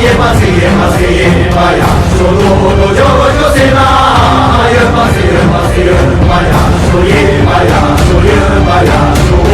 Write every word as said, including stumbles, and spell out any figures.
ཡེ་མ་སི་ཡེ་མ་སི་ཡེ་མ་ཡ་ཤོ་ལོ་ལོ་ཇོ་ཇོ་སི་ན། ཡེ་མ་སི་ཡེ་མ་སི་ཡེ་མ་ཡ་ཤོ་ཡེ་མ་ཡ་ཤོ་ཡེ་མ་ཡ་ཤོ།